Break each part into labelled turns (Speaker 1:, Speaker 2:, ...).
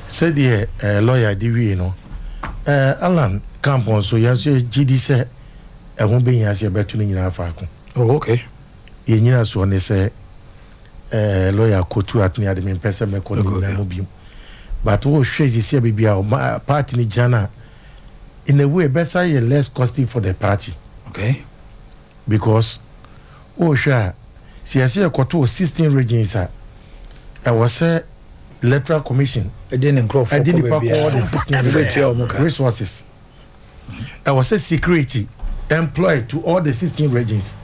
Speaker 1: Sɛdeɛ lawyer de wie no, Alan camp nso, yɛn nso yɛgye di sɛ ɛho bɛhia sɛ yɛbɛto no nyinaa faako. Yɛn nyina soɔ ne sɛ lawyer kotu atene ade, mempɛ sɛ mɛkɔ ne nyinaa mu biom, but wohwɛ sisi a baabi a party no gyina no a, in a way ɛbɛsa yɛ less costly for the party because wohwɛ a, sɛ yɛsɛ yɛkɔto 16 regions a, ɛwɔ sɛ Electoral Commission
Speaker 2: ɛde ne nkurɔfoɔ
Speaker 1: ɛde
Speaker 2: kɔ
Speaker 1: nipa
Speaker 2: baabi
Speaker 1: kɔ the 16
Speaker 2: wobɛtua wɔn ka.
Speaker 1: Resources ɛwɔ sɛ security employ to all the 16 regions.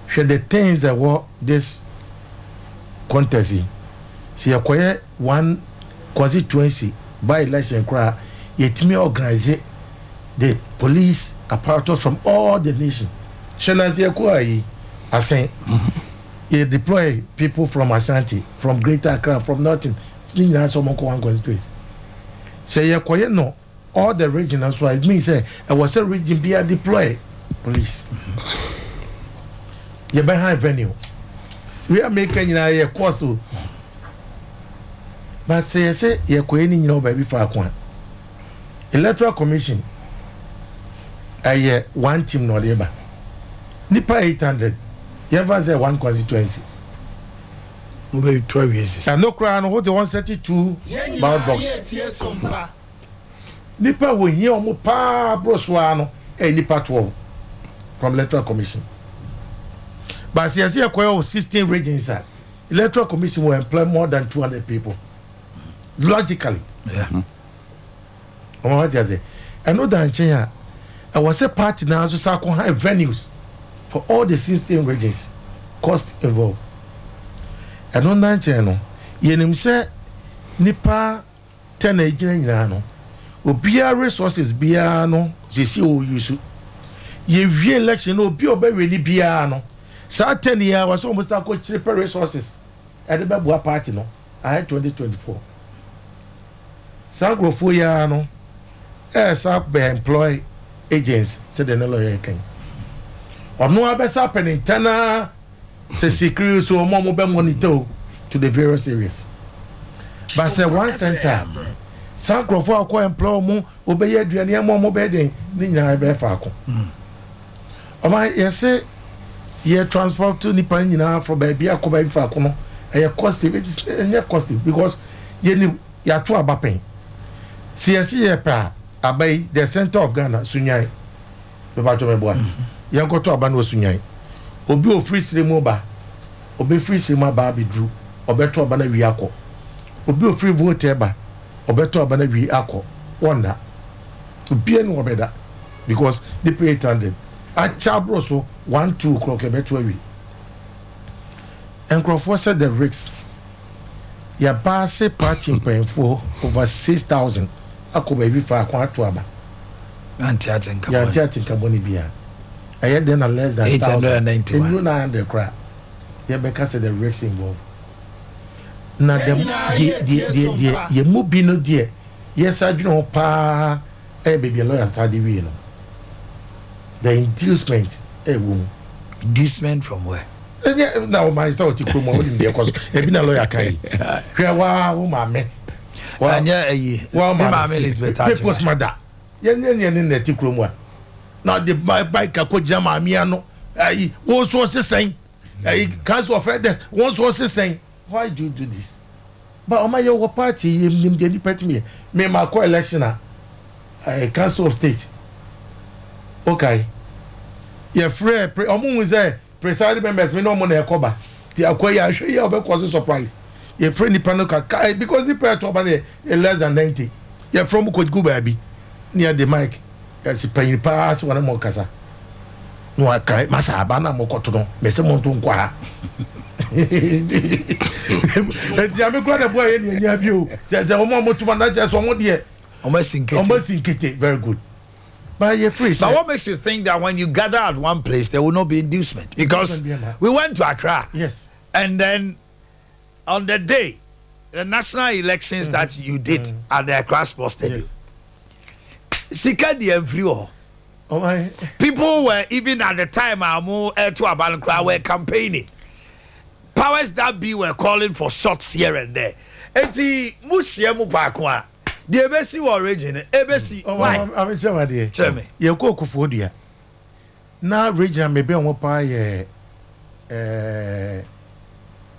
Speaker 1: Hwɛ the things ɛwɔ this contest yi, sɛ yɛkɔyɛ one constituency by election koraa, yɛtumi organize the police apparatus from all the nation. Hwɛ, na sɛ yɛkɔ ayi Assin, yɛ deploy people from Ashanti, from Greater Accra, from northern, ne nyinaa sɛ ɔmo nkɔ one constituency. Sɛ yɛkɔyɛ no all the region nso a, it means sɛ ɛwɔ sɛ region biara deploy police, yɛbɛhan venue, wei America nyinaa yɛ cost o. But sɛ yɛsɛ yɛkɔyɛ ne nyinaa wɔ baabi faako a, Electoral Commission ɛyɛ one team na ɔde ba, nipa 800, yɛmfa sɛ one constituency.
Speaker 2: Mobɛtu awie sisi.
Speaker 1: Ɛno koraa no, wode 132 ballot box, nipa wɔ hia ɔmo paa boro so ara no ɛyɛ nipa 12 from Electoral Commission. But sɛ yɛsɛ yɛkɔyɛ wɔ 16 regions a, Electoral Commission will employ more than 200 people, logically. Ɔmo wate ase. Ɛno da nkyɛn a, ɛwɔ sɛ party naa nso sa akɔ hire venues for all the 16 regions, cost involved. Ɛno na nkyɛn no, yɛnim sɛ nipa 10 a egyina nyinaa no, obiara resources biara no sisi o use. Yɛwie election no, obi a ɔbɛwie ni biara no, saa 10 yi a wɔsɛ wɔn sa akɔ kyerɛ pɛ resources ɛde bɛboa party no ayɛ 2024. Saa nkurɔfoɔ yi ara no ɛɛsa bɛ employ agents, sɛdeɛ ne lawyer kan, ɔno abɛsa pɛ ne internal sɛ security so ɔmo a ɔmo bɛ monitor o to the various areas. But sɛ one center, saa nkurɔfoɔ akɔ employ ɔmo, ɔbɛyɛ aduane ɛmo, ɔmo bɛyɛ den, ne nyinaa bɛyɛ faako. Ɔma yɛsɛ yɛ transport nipa nyinaa from baabi akɔ baabi faako no, ɛyɛ costly. Ɛnyɛ costly because yɛni yɛato aba pɛn si yɛsi yɛ pɛ a, aba yi, the center of Ghana, Sunyani, bɛba mɛboa yɛn kɔtɔ aba no wɔ Sunyani. Obi ofiri sire mu ba, obi firi sire mu aba abɛduru, ɔbɛtɔ aba no awie akɔ. Obi ofiri Volta ba, ɔbɛtɔ aba no awie akɔ. Wɔnda obiara ni wɔbɛda because nipa 800 akyɛ aboro so, 1, 2 o'clock ɛbɛto awie. Nkurɔfoɔ sɛ the risk yɛbaa se party mpanyinfoɔ over 6,000 akɔ baabi faako ato aba.
Speaker 2: Ante ate nka.
Speaker 1: Yɛante ate nkabɔ no biara. Ɛyɛ den na less than thousand.
Speaker 2: 891.
Speaker 1: Enu 900 koraa, yɛbɛka sɛ the risk involved na dɛm deɛ yɛ mu bi no deɛ, yɛsa dwene ho paa. Ɛyɛ baabi a lawyer sa de wie no, the inducement ɛwɔ mu.
Speaker 2: Inducement from where?
Speaker 1: Ɛnyɛ na o maa sɛ ɔte kurom a, wonim deɛ ɛkɔ so. Ebi na lawyer kan yi, hwɛ waa wo maame.
Speaker 2: Ɛnyɛ ɛyi
Speaker 1: wa.
Speaker 2: Me maame Elizabeth Adjuma.
Speaker 1: People's mother, yɛn yɛn ne na ɛte kurom a, na ɔde bike akɔ gyina maame ano. Ayi wɔn nso ɔsesɛn ayi Council of Elders, wɔn nso ɔsesɛn. Why do you do this? But ɔma yɛ wɔ party yɛ nim deɛ nipa ti mi yɛ. Me ma kɔ election a, Council of State, okay, yɛfrɛ pre ɔmo hu sɛ presiding members mi na ɔmo na ɛkɔ ba ti akɔ yi ahwɛ yi a, ɔbɛkɔ so surprise. Yɛfrɛ nipa no kaka because nipa ɛtɔ ɔba no yɛ less than 90. Yɛfrɛ ɔmo kɔ gu baabi ne yɛde mic yɛsi panyin paa sɛ wɔn mo kasa na waka masa aba na mo kɔto no mɛsɛ mo nto nkɔ ha. Eti ame kura na bu a yɛ ni enya bi o, kyerɛ sɛ wɔn a wɔn tuma na kyerɛ sɛ wɔn deɛ
Speaker 2: ɔmo asi nkete.
Speaker 1: Wɔn asi nkete, very good, but yɛ free
Speaker 2: But
Speaker 1: sɛ
Speaker 2: what makes you think that when you gather at one place, there will not be inducement? Because we went to Accra. And then on the day, the national elections that you did at the Accra Sports Stadium, sika di ɛnfiri hɔ.
Speaker 1: Ɔman
Speaker 2: People were even at the time ɔmo ɛto aba no koraa were campaigning. Powers that be were calling for shots here and there. Eti mo hyia mu baako a, deɛ ebesi wɔ region no ebesi. Why?
Speaker 1: Amekyerɛ wa deɛ.
Speaker 2: Kyerɛ me.
Speaker 1: Yɛkɔ Koforidua na region a mebɛn wɔn paa yɛ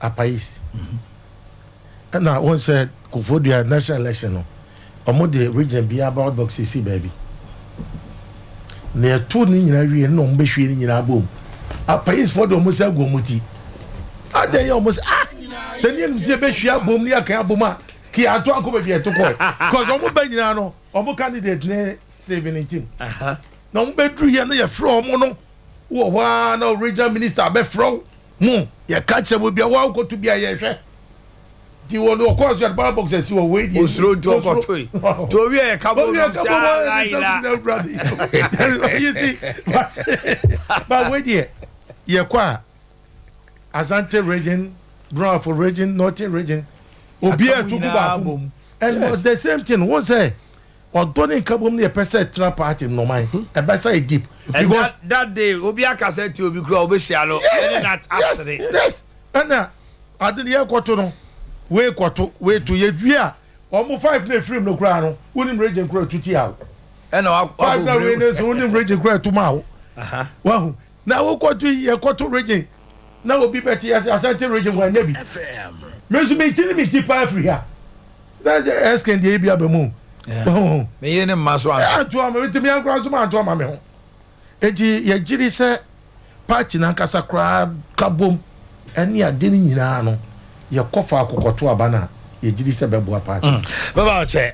Speaker 1: Upper East. Ɛna wɔn sɛ Koforidua national election no, wɔn de region biara ballot box sisi baabi na yɛto ne nyinaa wie na wɔn bɛhwie ne nyinaa bom. Upper East fo de wɔn nsa agu wɔn ti adan yɛ wɔn sɛ, ah, sɛ ne yɛn sɛ yɛbɛhwie abom ne yɛaka abom a, kì í ato ankɔ baabi a ɛto kɔɛ, cause wɔn bɛ nyinaa no, wɔn candidate ne Stephen Ntim na wɔn bɛduru yɛ no, yɛfrɛ wɔn no wɔ hɔ ara na regional minister bɛfrɛ wo mu, yɛka kyerɛ mo bia wɔn akɔto bi a yɛhwɛ nti wɔn ɔkɔɔ so yɛde ballot box asi wɔ wei deɛ.
Speaker 2: Osuro nti ɔkɔtoe to owi a yɛka bɔ nam sɛ
Speaker 1: alaila. You see, but wei deɛ, yɛkɔ a, Asante Region, Brong Ahafo Region, Northern Region, obiara tugu baako and yes. The same thing wɔn sɛ ɔdɔ ne nkabom ne yɛpɛ sɛ tena party nnɔman ɛbɛsa yɛ deep.
Speaker 2: And because that day obi akasa ti obi kura obi hyia no ɛne na asere.
Speaker 1: Yes, ɛna ade ne yɛ kɔto no, wei kɔto wei to, yɛ wie a, wɔn five na efirim no koraa no, wonim region kura tu ti awo.
Speaker 2: Ɛna wa
Speaker 1: five na wei ne nso wonim region kura tu ma awo. Wahu na wokɔto yɛ kɔto region na obi bɛte yɛ sɛ Asante Region wɔn anya bi, me nso mi ti ne mi ti paa firi ha na ɛskin deɛ ebi aba mu.
Speaker 2: Me yere ne mma so anto.
Speaker 1: Anto ama mi ntumi ankora nso ma anto ama mi ho. Eti yɛgyiri sɛ party nankasa koraa ka bom ɛne ade no nyinaa no, yɛkɔ faako kɔto aba no a, yɛgyiri sɛ bɛboa party.
Speaker 2: Bɛba ɔkyɛ.